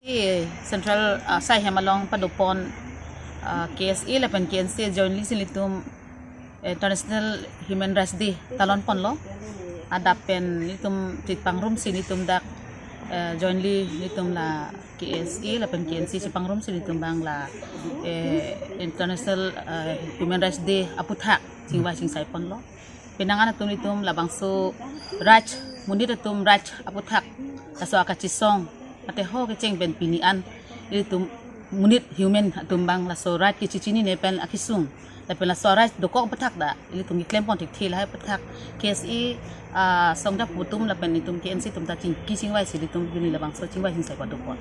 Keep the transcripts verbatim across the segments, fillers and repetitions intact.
Central, ah, sai hem along padopon, ah, K S A lapen K N C jointly si ilitum International Human Rights Day talon ponlo. Adap pen ilitum chepangrum si ilitum dak, eh, jointly ilitum la K S A lapen K N C chepangrum si ilitum abang la, eh, International, eh, Human Rights Day aputhak chingvai chingsai ponlo. Penang an atum ilitum labangso rights, monit atum rights aputhak, laso akachesong, ate ho kecheng pen pini an ilitum monit human atum abang laso right kechechinine pen akesung, lapen laso right dokok aputhak ta ilitum keklem pon thekthe, lahai aputhak K S A, ah, songja pu atum lapen itum K N C atum ta chingki chingvai si ilitum pini labangso chingvai chingsai padopon.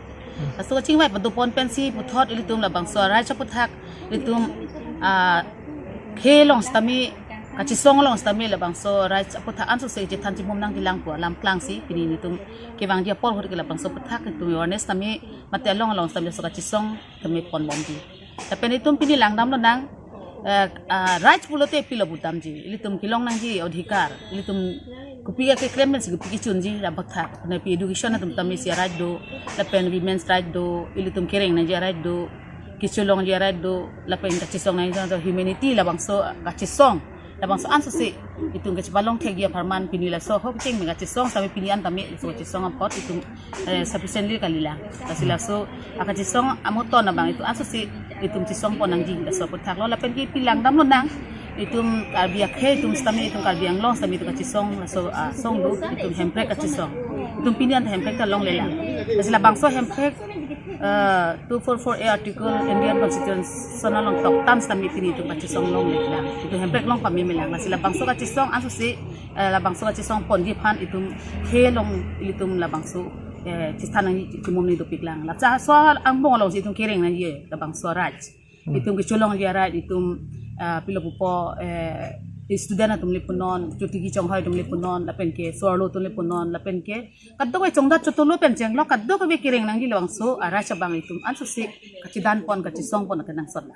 Laso chingvai padopon pensi puthot ilitum labangso right aputhak ilitum, ah, khei along sitame, kachesong along sitame labangso right aputhak ansose chethan chimum nangjilang pu alam klangsi pini ilitum kevangji apor ahut ke labangso aputhak itum awareness tame mate along along sitame laso kachesong tame ponbomji. Lapen itum pini langdam lonang, eh, ah, right pulote pilo pu damji. Ilitum kelong nangji adhikar, ilitum kopi keklem pensi kopi kechunji aputhak. Lapen pi education atum tame isi right do, lapen women's right do, ilitum kereng nangji right do, kecholongji right do, lapen kachesong nangji humanity labangso kachesong, labangso ansose itum kachepalong thekji apharman pini laso ho kecheng pen kachesong tame pini an tame laso kachesong apot itum, eh, sufficiently kalilang. Lasi laso akachesong amoton abang itum ansose itum chesong pon nangji laso aputhak lo. Lapen ke pini langdam lonang itum Karbi akhei atum sitame, itum Karbi Anglong sitame itum kachesong laso, ah, song do, itum hemprek kachesong. Itum pini an hemprek ta longlelang. Lasi labangso hemprek, eh, two four four A article Indian Constitution along toktan sitame pini itum kachesong longlelang. Itum hemprek long pamemelang. Lasi labangso kachesong ansose, eh, labangso kachesong ponji aphan itum khei along ilitum labangso, eh, chethan nangji chimum nangji dopiklang. Laso angbong alongsi itum kereng nangji labangso right. Itum kecholongji right, itum, ah, pilo pupo, eh, student atum le punon, chotiki chonghoi atum le punon, lapen ke so-arlo atum le punon, lapen ke kadokave chongdat chotolo pen chenglok kadokave kereng nangji labangso, ah, right abang itum ansose kachedan pon, kachesong pon kenangsot la.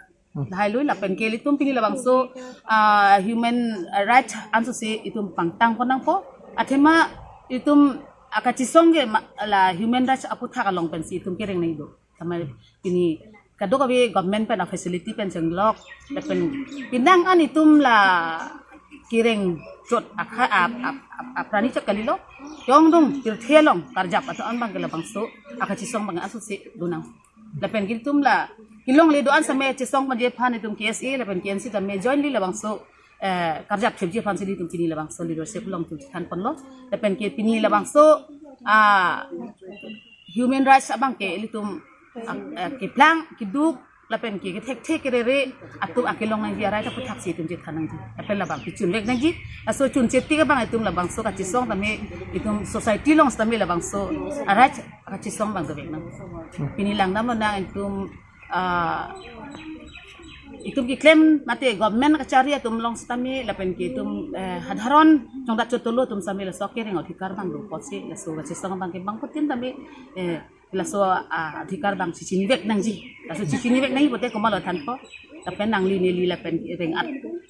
Lahai lui lapen ke ilitum pini labangso, ah, human right ansose itum pangtang pon nangpo. Athema itum akachesong ke ma-, la human rights aputhak along pensi itum kereng nangji do. Tame pini kadokave government pen a-facility pen chenglok, lapen penang an itum la kereng chot akha ap, ap, ap, aphrang chot kalilo. Yong dung pirthe along karjap atum an abang ke labangso akachesong abang ansose donang. Lapen ke itum la kelongle do-an sitame chesong ponji aphan itum K S A lapen K N C tame jointly labangso, eh, karjap thepji aphansi itum pini labangso leadership along itum chethan ponlo. Lapen ke pini labangso, ah, human rights abang ke ilitum, ah, eh, keplang, keduk, lapen ke kethekthe kerere atum akelong nangji arai ta aputhak si itum chethan nangji. Lapen labang kechunvek nangji. Laso chunche tik abang itum labangso kachesong tame itum society along sitame labangso arai kachesong abang dovek nang. Pini langdam lonang itum, ah, itum keklem mate government kachari atum along sitame lapen ke itum, eh, sadharon chongdat chotolo atum sitame laso kereng adhikar abang do apotsi laso kachesong abang ke bangphutin tame, eh, laso, ah, adhikar abang chechinivek nangji. Laso chechinivek nangji pote komatlo thanpo. Lapen nangli neli lapen reng-at,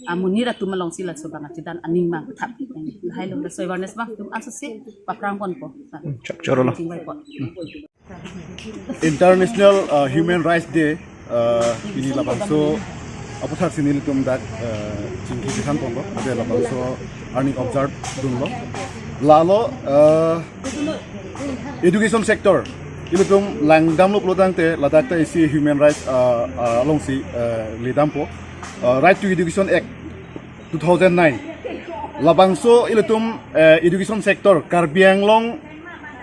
ah, monit atum alongsi laso abang achedan aning abang thap nangji. Lahai lo laso awareness abang itum ansose paphrang ponpo. Chak choro lo. Chingvai pon. International, uh, Human Rights Day, uh, pini labangso aputhak si nelitum dak, uh, chingki chethan ponlo, ade labangso arni observe dunlo. Lalo, uh, education sector, ilitum langdamlo pulotangte, ladak ta isi human rights, uh, uh, alongsi, uh, ledampo, uh, Right to Education Act two thousand nine. Labangso ilitum, eh, education sector, Karbi Anglong,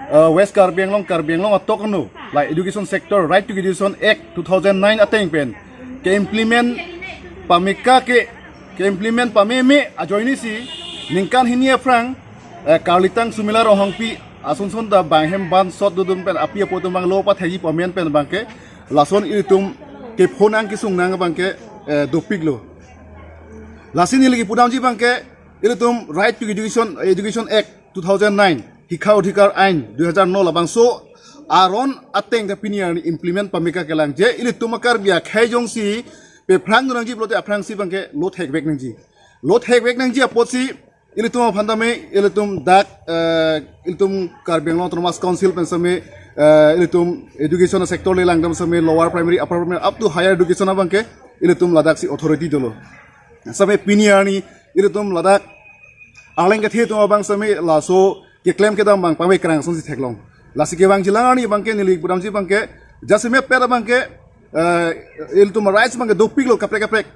eh, West Karbi Anglong, Karbi Anglong atok anu, la education sector, Right to Education Act two thousand nine ateng pen ke-implement pameka ke, ke-implement pameme ajoinesi ningkan hini aphrang, eh, Karlitang Sumila Ronghangpi ason son ta bang hem ban sot dodun pen api apo atum abang lo pathekji pamen pen abang ke lason ilitum kephonang kesung nang abang ke, eh, dopiklo. Lasi neli kepudamji abang ke, ilitum Right to Education, Education Act two thousand nine, Hikha Adhikar Ain dui hajar no labangso aron ateng ta pini arni implement pameka kelang je, ilitum a-Karbi akhei jongsi paphrang nangji pulote aphrangsi abang ke lo thekvek nangji. Lo thekvek nangji apotsi ilitum aphan tame, ilitum dak, eh, ilitum Karbi Anglong Autonomous Council pen sitame, Eh, ilitum education sector le langdam same lower primary, upper primary, up to higher education abangke ilitum ladak si authority dolo. Same pini arni ilitum ladak Arleng kethe atum abang same laso keklem kedam abang pame krang asonsi theklong. Lasi kevangjilang arni abangke neli pudamji abangke jasemet pet abangke, eh, ilitum rights abangke dopiklo kaprek kaprek.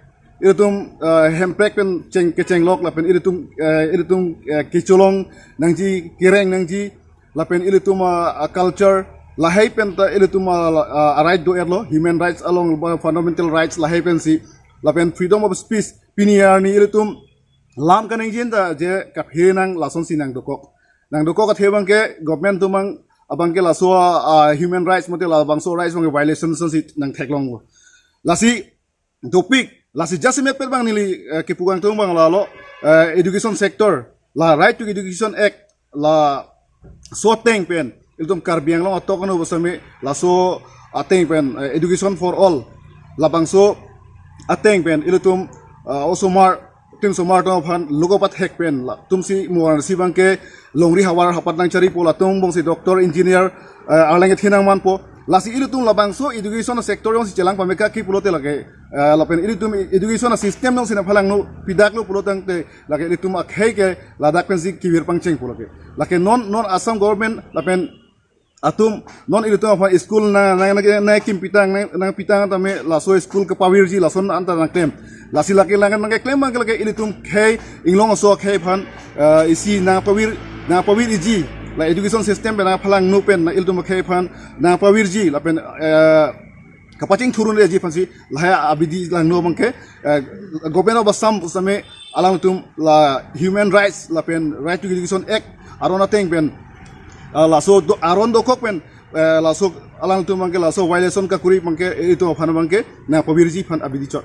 Ilitum, eh, hemprek pen cheng kechenglok lapen ilitum, eh, ilitum, eh, kecholong nangji, kereng nangji lapen ilitum, ah, ah, culture lahai pen ta ilitum, ah, ah, right do-etlo, human rights along, ah, fundamental rights lahai pensi lapen freedom of speech pini arni ilitum lam kaningje ta je kaphere nang lasonsi nangdokok. Nangdokok athe abangke government atum abang abangke laso, ah, human rights mate labangso rights abangke violation asonsi nangtheklonglo. Lasi dopik, lasi jasemet pet abang neli, eh, kepu kangtung abang lalo, eh, education sector, la Right to Education Act, laso ateng pen ilitum Karbi Anglong atok ano basame laso ateng pen, eh, education for all, labangso ateng pen ilitum, eh, osomar, tim somar atum aphan logo pathek pen latumsi moran si abangke longri havar hapat nangchari po, latum bongsi doctor, engineer, eh, arleng kethe nangmanpo. Lasi ilitum labangso education sector jongsi chelang pameka kipulote lake, eh, lapen ilitum education system jongsi nangphalangno pidaklo pulotangte lake ilitum akhei ke ladak pensi kevir pangcheng po lake. Lake non, non Assam government lapen atum non ilitum aphan school na, na, na, nangkim pitang, nang, nangpitang tame laso school kepavirji lason anta nangklem. Lasi lake lang nangkeklem abangke lake ilitum khei inglong aso khei aphan, eh, isi nangpavir, nangpavirji, la education system pen nangphalangno pen na ilitum khei aphan nangpavirji lapen, eh, kapachingthurunji aphansi lahai abidi langno abangke, eh, government of Assam same alangtum la Human Rights lapen Right to Education Act aron ateng pen, eh, laso do, aron dokok pen, eh, laso alangtum abangke laso violation kakuri abangke ilitum aphan abangke nangpavirji aphan abidi chot.